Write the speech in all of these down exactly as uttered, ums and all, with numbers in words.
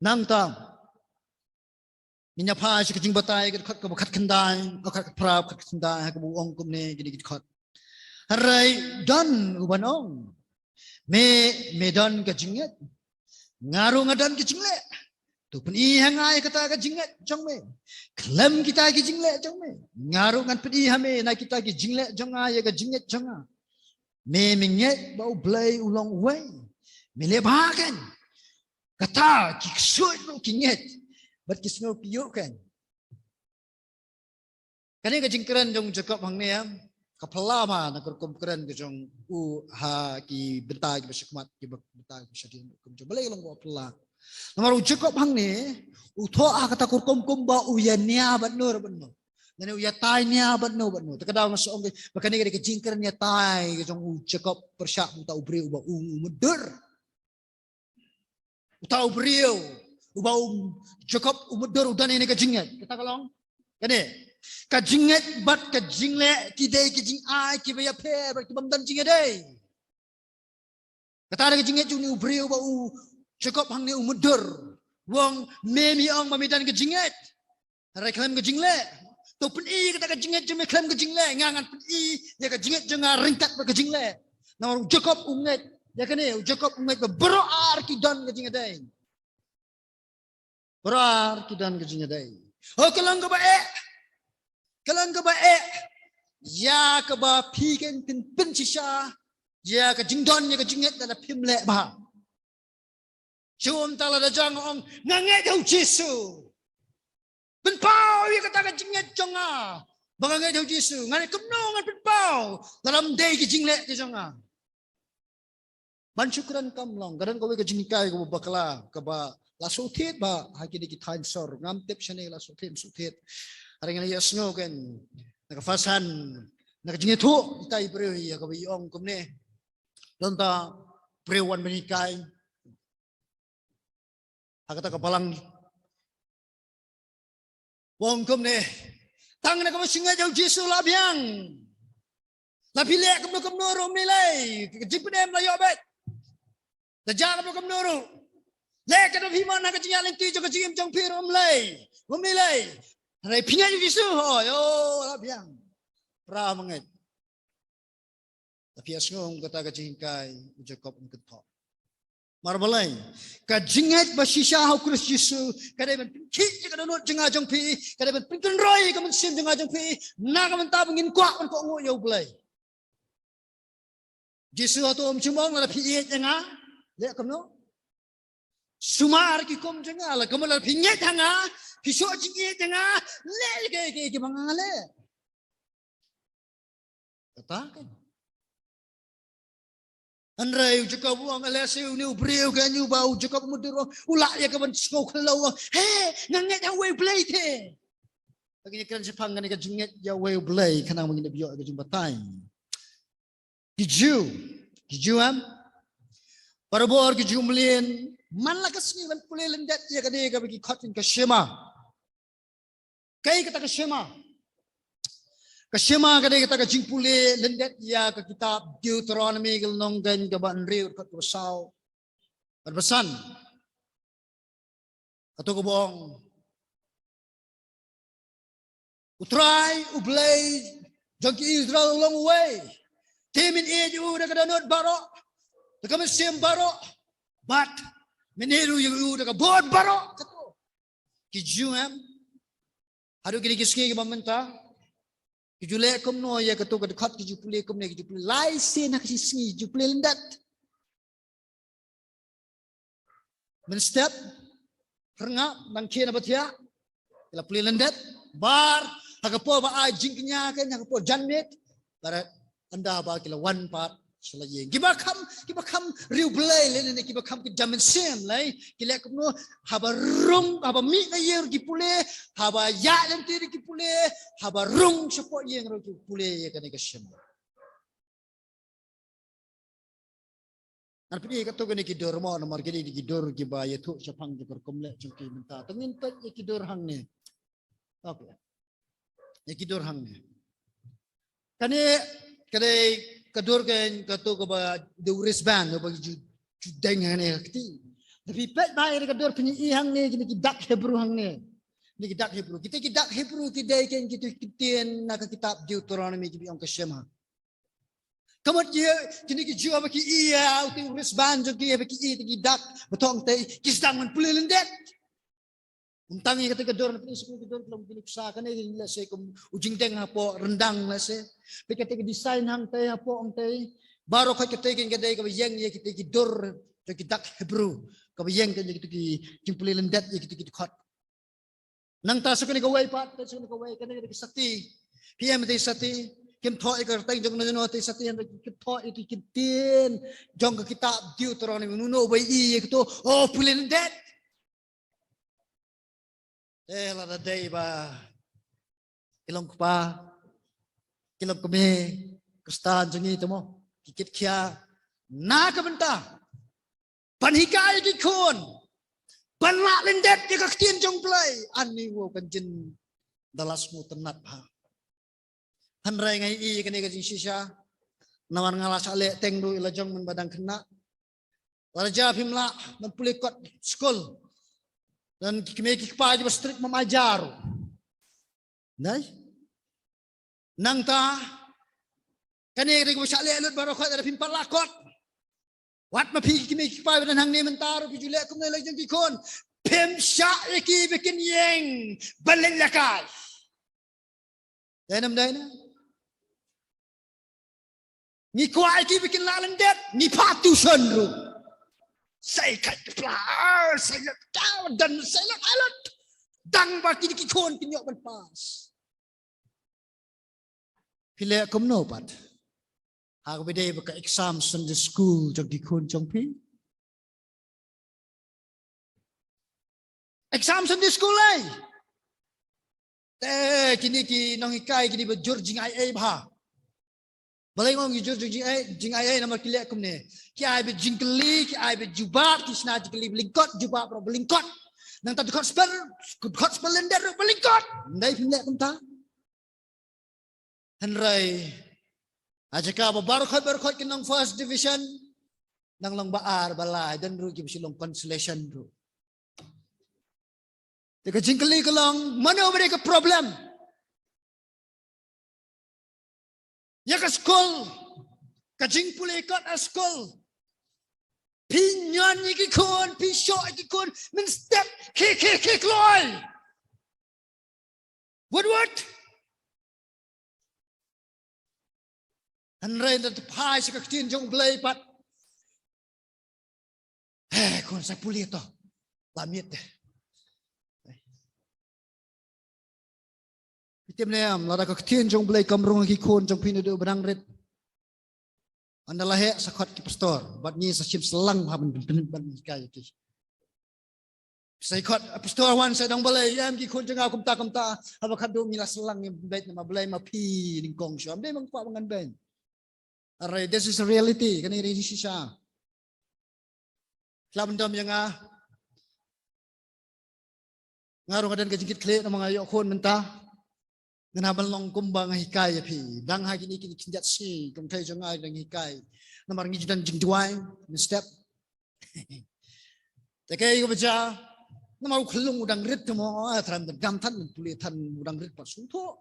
Nangta ngin ïa phai sha ka Jingbatai ka dkhot kaba khatkhyndai, ka khatphra, khatkhyndai, ha kaba u ong kumne kine ki dkhot. Hynrei don uban ong, me, me don ka jingngeit, nga ruh nga don ka jingleh. To pyni ha nga ïa kata ka jingngeit jong me. Khlem kita ki jingleh jong me, nga ruh ngan pyni ha me na kita ki jingleh jong nga ïa ka jingngeit jong nga. Me, me ngeit ba U Blei u long uwei, me leh bha kein. Kata ki ksuid ruh ki ngeit bad ki sngew phi ïoh kein. Kane ka jingkren jong u Jakob hangne, ka phylla bha na ka rukom kren ka jong u ha ki bynta kiba shakhmat, ki bynta kiba shadien, rukom jong u Blei long ba phylla. Namar u Jakob hangne u thoh ha kata ka rukom kumba u ïa nia bad no bad no, lane u ïatai nia bad no bad no. Te ka daw nga sa ong ba kane ka dei ka jingkren ïatai ka jong u Jakob pyrshah uta u briew uba u, u mutdur. Uta u briew uba u Jakob u mutdur u don ïa kane ka jingngeit. Kata ka long, kane ka jingngeit bad ka jingleh ki dei ki jingai kiba ïapher bad ki bym don jingïadei. Kata ka dei ka jingngeit jong une u briew uba u Jakob hangne u mutdur. U ong, me, me ong ba me don ka jingngeit, hynrei khlem ka jingleh. To pyni kata ka jingngeit jong me khlem ka jingleh. Nga ngan pyni ïa ka jingngeit jong nga ryngkat bad ka jingleh. Namar u Jakob u ngeit ïa kane, u Jakob u ngeit ba baroh ar ki don ka jingïadei. Baroh ar ki don ka jingïadei. Oh, ka long kaba eh, ka long kaba eh ïa kaba phi kein phin pynshisha ïa ka jingdon ïa ka jingngeit lada phim leh bha. Shu ym tang lada jong ong nga ngeit ha u Jisu. Pynpaw ïa kata ka jingngeit jong nga ba nga ngeit ha u Jisu. Ngan kumno ngan pynpaw lada ym dei ki jingleh ki jong nga? Ban shu kren kam long. Ka don kawei ka jinghikai kaba bakla kaba la shu thied bha ha kine ki thaiñ sor. Ngam tip shane la shu thied, shu thied. Hynrei ngan ïa sngew kein na ka fasan, na ka jingïathuh ita i briew ïa kaba i ong kumne. Don uta u briew wan ban hikai ha kata ka balang. U ong kumne, tang na kaba shu ngeit ïa u Jisu la biang. La phi leh kumno kumno ruh ym lei lei, ka jingpynim la ïoh beit. La jia kumno kumno ruh, leh kata phi mon ha ka jingïaid lynti jong ka jingim jong phi ruh ym lei, ym lei lei. Hynrei phi ngeit ïa u Jisu, hooid, oh, la biang. Pra ma ngeit. Te phi ïa sngew ong kata ka jinghikai u Jakob um kynthoh. Namar balei? Ka jingngeit ba shisha ha u Khrist Jisu ka dei ban pynkhih ïa ka dohnud jong nga jong phi, ka dei ban pynkynroi ïa ka mynsiem jong nga jong phi na ka bynta ba ngin kwah ban kohnguh ïa U Blei. Jisu hato um shym ong lada phi ïeit ïa nga, leh kumno? Sumar ki hukum jong nga, lada kumno lada phi ngeit ha nga, phi shoh jingïeit ïa nga, leh ïa kiei kiei kiba nga leh. Kata kein. Hynrei u Jakob u ong, lehse une u briew kein uba u Jakob u mutdur u ong, u lah ïa ka ban sngew khyllew u ong, he, nga ngeit ha uwei U Blei te. Te ngin ïa kren shaphang kane ka jingngeit ïa uwei U Blei khnang ba ngin ïa ïoh ïa ka jingbatai. Ki Jiw, ki Jiw em? Barabor ki Jiw mlien man la ka sngi ban pule lyndet ïa kane kaba ki khot ïa ka Shema. Kaei kata ka Shema? Ka Shema ka dei kata ka jingpule lyndet ïa ka kitab Deuteronomi ka lynnong kaba hynriew, dkhot kaba saw bad ba san. Kato kaba ong, U Trai U Blei jong ki Israel u long uwei. Te men ïeit ïa u da ka dohnud baroh, da ka mynsiem baroh, bad men ïeit ïa u da ka bor baroh. Kato. Ki Jiw em, haduh kine ki sngi kiba mynta, ki ju leh kumno ïa kato ka dkhot, ki ju pule kumne, ki ju pule lai sien ha ka sngi, ki ju pule lyndet. Mynstep, rngap, nang khie na ba thiah, ki la pule lyndet. Bar, ha ka por ba ai jingkñia kein, ha ka por janmiet, bar ynda ba ki la wan pat sha la ïing. Kiba kham, kiba kham riewblei lei ne kiba kham ka jam mynsiem lei, ki leh kumno? Haba rung, haba mih na ïing ruh ki pule, haba ïaid lynti ruh ki pule, haba rung shapoh ïing ruh ki pule ïa kane ka Shema. Ngan pyni kato kine ki dur mo, namar kine ki dur kiba ïathuh shaphang jong ka rukom leh jong ki mynta. To ngin peit ïa ki dur hangne. Okay. Ïa ki dur hangne. Kane ka dei ka dur kein kato kaba dei u wristband, ba ju, ju deng hangne ha kti. Te phi peit bha ïa ka dur, phin ïohi hangne kine ki dak Hebru hangne. Kine ki dak Hebru. Kita ki dak Hebru ki dei kein kita ki ktien na ka kitab Deuteronomi kiba ong ka Shema. Ka mut ki, kine ki Jiw haba ki ïohi ïa uta u riewspah jong ki, haba ki ïohi ïa kita ki dak ba thoh hangtei, ki sdang ban pule lyndet. Ym tang ïa kata ka dur, na phi sngewthuh ka dur ka long kine ki bsa, kane ka lehse kum u jingdeng hapoh ryndang lehse. Peit kata ka design hangtei hapoh hangtei. Baroh khoit kata ka dei kaba ïeng ïa kita ki dur jong ki dak Hebru, kaba ïeng ïa kita ki jingpule lyndet ïa kita ki dkhot. Nangta sa kane kawei pat, sa kane kawei, kane ka sati. Phi ïohi ïa uta u sati, kim thoh ïa ka kyrteng jong uno uno uta u sati, hynrei kim thoh ïa ki ktien jong ka kitab Deuteronomi, uno uno uba ïohi ïa kito, oh, pule lyndet. Te lada dei ba ki long kpa, ki long kmie Khristan jong ngi te mo, ki kit khia na ka bynta ban hikai ki khun ban lah lyndet ïa ka ktien jong U Blei, ani wow kan jin da la sngewtynnat bha. Hynrei nga ïohi ïa kane ka jingshisha, namar nga la shah leh teng ruh ïa la jong mynba dang khynnah. Lada jia phim lah ban pule kot skul, don ki kmie ki kpa kiba strict, ym ai jia ruh. Nai? Nangta kane ka dei kaba shah leh lut baroh khoit, lada phim pat lah kot. Wat ma phi ki kmie ki kpa ba don hangne mynta ruh, phi ju leh kumne ïa la jong ki khun, phim shah ïa ki ba kin ïeng ban leit lakai. Dei ne ym dei ne? Ngi kwah ïa ki ba kin lah lyndet, ngi phah tuition ruh. Sa ïa ka pla, sa ïa ka dan, sa ïa ka alat. Tang ba kine ki khun kin ïoh ban pass. Phi leh kumno pat ha kaba ïadei bad ka exam Sunday school jong ki khun jong phi? Exam Sunday school ei. Te kine ki nonghikai kine ba jur jingai ei bha. Balei nga ong ki jur jingai, jingai ei, namar ki leh kumne. Ki ai beit jingkylli, ki ai beit jubab, ki shna jingkylli ba lyngkot, jubab ruh ba lyngkot. Nangta dkhot spell, dkhot spell lyndet ruh ba lyngkot. Ym dei phim leh kumta? Hynrei ha jaka ba baroh khoit baroh khoit ki nong first division, nang long ba ar ba lai, don ruh kiba shu long consolation ruh. Te ka jingkylli ka long, mano ba dei ka problem? Ïa ka skul, ka jingpule kot ha skul. Phi ñion ïa ki khun, phi shoh ïa ki khun mynstep, khie khie khie kloi. Wut wut. Hynrei ynda phai sha ka ktien jong U Blei pat, eh, khun, sa pule to. Ba miet te. Phi tip ne em, lada ka ktien jong U Blei kam rung ha ki khun jong phi naduh ba dang rit, ynda la heh sa khot ki pastor bad ngi sa shim slang ha ban, ban, ban hikai ïa ki. Sa khot pastor wan sa dang balei, em, ki khun jong nga kumta kumta, haba khadduh ngi la slang, ngi beit namar balei, ma phi nyngkong shuwa, ym dei ma nga kwah ba ngan beit. Hynrei this is reality, kane ka dei ka jingshisha. Khlem dom ïa nga, nga ruh nga don ka jingkitkhlieh namar nga ïoh khun mynta. Ngan hap ban long kumba nga hikai ïa phi. Dang ha kine ki khyndiat sngi, kynthei jong nga dang hikai. Namar ngi ju don jingduwai mynstep. Te kaei kaba jia, namar u khyllung u dang rit te mo, ah, tharam dang gam than, pule than, u dang rit pat sngewthuh.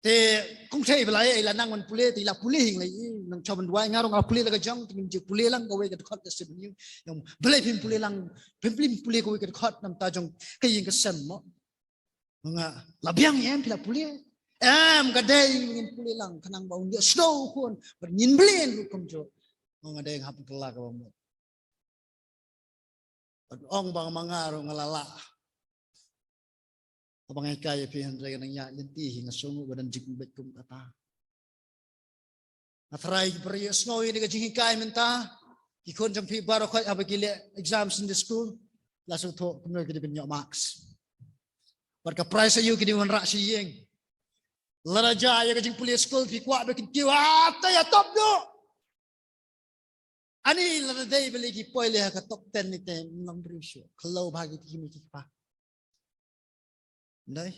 Te kynthei ba la ïa, i la nang ban pule, te i la pule hi nga la ïa, nang shu ban duwai, nga ruh nga la pule la ka jong, te ngim ju pule lang kawei ka dkhot ka sep ïa u. Ïa u, balei phim pule lang, phim, phim pule kawei ka dkhot namar ta jong ka ïing ka sem mo. Nga la biang, em, phi la pule? Em, ka dei ngin pule lang, khnang ba un ïohsngew u khun, bad ngin blei ruh kumjuh. Nga dei nga hap kylla kaba mut. Bad ong ba ma nga ruh nga la lah. Haba nga hikai ïa phi, hynrei ka nang ïaid lynti hi, nga sngew ba don jingpynbeit kum kata. Nga tharai ki para ïohsngew ïa kane ka jinghikai mynta, ki khun jong phi baroh khoit haba ki leh exam Sunday school, la sngewthuh kumno ki dei ban ïoh marks. Bad ka prize aïu ki dei wanrah sha ïing. Lada jia ïa ka jingpule skul phi kwah ba kin kiew, ah, te ïa top duh. Ani lada dei balei ki poi leh ha ka top ten ni te, ym long briew shuh. Khlaw bha ki kmie ki kpa. Dei.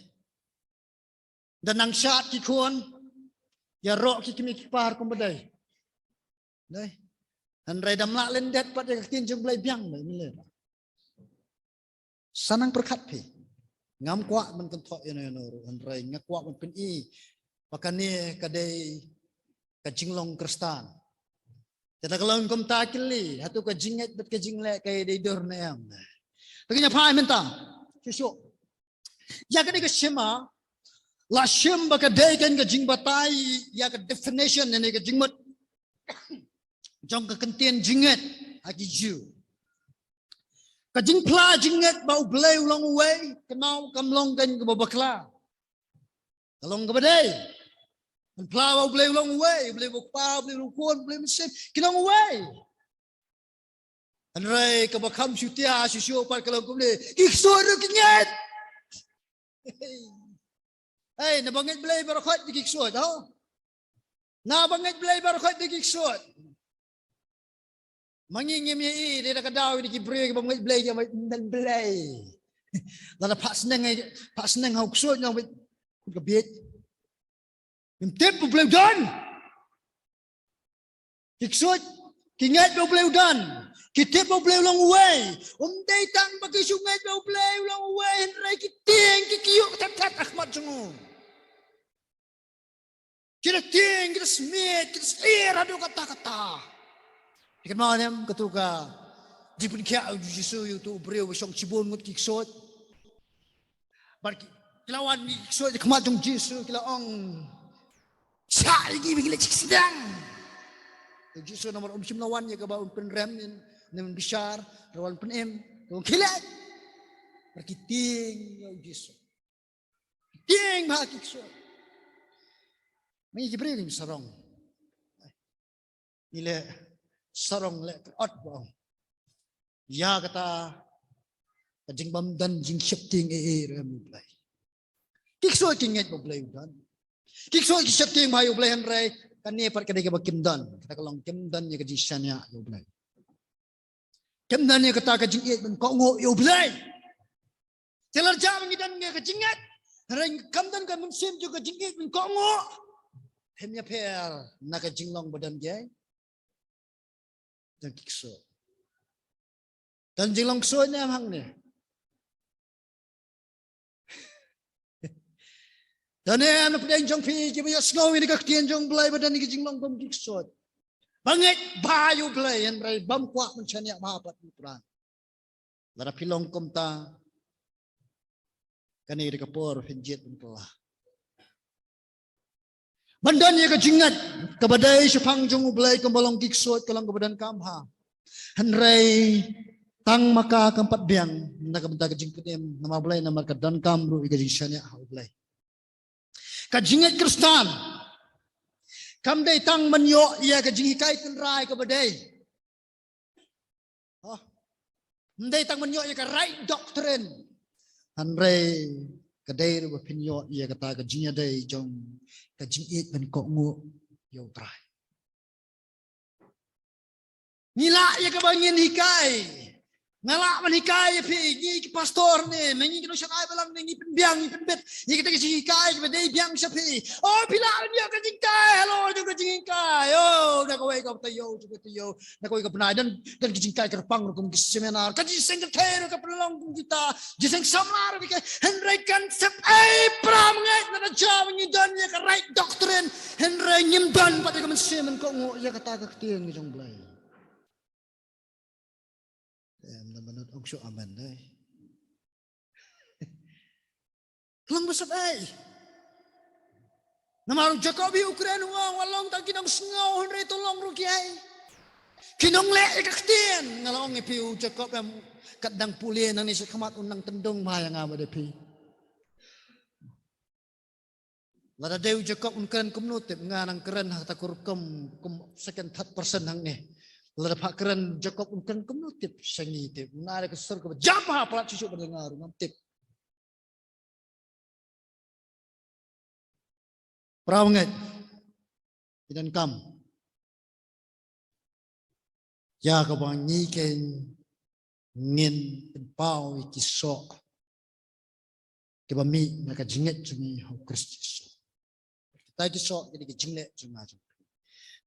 Da nang shad ki khun, ïaroh ki kmie ki kpa ha rukom ba dei. Dei. Hynrei da mlak lyndet pat ïa ka ktien jong U Blei biang, mynta. Sa nang pyrkhat phi. Ngam kwah ban kynthoh ïano ïano ruh, hynrei nga kwah ban pyni ba kane ka dei ka jinglong Khristan. Te da ka long kumta, kylli, hato ka jingngeit bad ka jingleh ka dei dur ne em? Te ngin ïa phai mynta. Shuh shuh. Ïa kane ka Shema la shim ba ka dei ka jingbatai ïa ka definition ne ka jingmut jong ka ktien jingngeit ha ki Jiw. Ka jingphla jingngeit ba U Blei u long uwei, ka nau kam long kaba bakla. Ka long kaba dei. Ka phla ba U Blei u long uwei, U Blei ba Kpa, U Blei u Khun, U Blei Mynsiem, ki long uwei. Hynrei kaba kham shutia shuh shuh pat ka long kumne, ki ksuid ruh ki ngeit. Hei, naba ngeit Blei baroh khoit da ki ksuid, ho? Naba ngeit Blei baroh khoit da ki ksuid. Ma ngi ngim ïohi, dei da ka daw ïa ki briew kiba ngeit Blei, kiba ngeit Blei. Lada phah sneng, phah sneng ha u ksuid, nga ngeit ka bieit. Ngim tip ba U Blei u don. Ki ksuid ki ngeit ba U Blei u don. Ki tip ba U Blei u long uwei. Um dei tang ba ki shu ngeit ba U Blei u long uwei, hynrei ki tieng, ki kyiuh, ki thep thep ha khmat jong u. Ki da tieng, ki da smiej, ki da syier haduh katta katta. Phi kynmaw ne em, kato ka jingpynkhiah u Jisu ïa uto u briew ba shong shibun ngut ki ksuid. Bad ki, ki la wan ki ksuid ha khmat jong u Jisu, ki la ong, "Shah ïa ngi ba ngi leit sha ki sydang." U Jisu namar um shym la wan ïa kaba un pynrem ne, ne un bishar, la wan pynim. Te u ong, "Khie leit." Bad ki tieng ïa u Jisu. Tieng bha ki ksuid. Ma ngi ki briew ngim sarong. Ngi leh sarong, leh kyrot ba ong, ïa kata ka jingbymdon jingsheptieng ei ei ruh em U Blei. Ki ksuid ki ngeit ba U Blei u don. Ki ksuid ki sheptieng bha ïa U Blei, hynrei kane pat ka dei kaba kim don. Kata ka long kim don ïa ka jingshaniah ïa U Blei. Kim don ïa kata ka jingïeit ban kohnguh ïa U Blei. Te lada jia ba ngi don ïa ka jingngeit, hynrei kam don ka mynsiem jong ka jingïeit ban kohnguh, phim ïapher na ka jinglong ba don kiei, don ki ksuid. Don jinglong ksuid ne em hangne? Don ne em na pdeng jong phi kiba ïohsngew ïa ka ktien jong U Blei ba don ki jinglong kum ki ksuid, ba ngeit bha ïa U Blei, hynrei bym kwah ban shaniah bha pat ïa U Trai? Lada phi long kumta, kane ka dei ka por phin jied ban kylla. Ban don ïa ka jingngeit kaba dei shaphang jong U Blei kumba long ki ksuid ka long kaba donkam bha. Hynrei tang ma ka kam pat biang na ka bynta ka jingpynim, namar balei? Namar ka donkam ruh ïa ka jingshaniah ha U Blei. Ka jingngeit Khristan kam dei tang ban ïoh ïa ka jinghikai tynrai kaba dei. Oh. Kam dei tang ban ïoh ïa ka right doctrine. Hynrei ka dei ruh ba phin ïoh ïa kata ka jingïadei jong ka jingïeit ban kohnguh ïa U Trai. Ngi lah ïa kaba ngin hikai. Nga lah ban hikai ïa phi, ngi ki pastor ne, ma ngi ki nongshakri balang ne, ngi pynbiang, ngi pynbit ïa kita ki jinghikai kiba dei biang sha phi. Oh, phi lah ban ïoh ka jinghikai halor jong ka jinghikai. Oh, na kawei ka taïew jong ka taïew, na kawei ka bnai, don, don ki jinghikai kyrpang ruh kum ki seminar. Ka jingïaseng kynthei ruh ka pynlong kum kita. Jingïaseng samla ruh ka, hynrei kan sep ei para bangeit, lada jia ba ngi don ïa ka right doctrine, hynrei ngim don pat ïa ka mynsiem ban kohnguh ïa kata ka ktien ka jong U Blei. Em, na mynta ong shuh amen dei. Ka long ba sep ei. Namar u Jakob hi u kren u ong, wat long tang ki nongsngew hynrei to long ruh kiei, ki nongleh ïa ka ktien. Nga la ong ïa phi, u Jakob em, kat dang pule nangne sha khmat un nang tyndong bha ïa nga bad ïa phi. Lada dei u Jakob un kren kumno tip, nga nang kren ha kata ka rukom kum second, third person hangne. Lada phah kren Jakob un kren kumno tip sha ngi tip. Nga ai ka sur kaba jam ha palat shisha bad nga ruh ngam tip. Para bangeit, ngi donkam ïa kaba ngi keiñ ngin pynpaw ïa ki soh kiba mih na ka jingngeit jong ngi ha u Khrist Jisu. Kita ki soh ki dei ki jingleh jong nga jong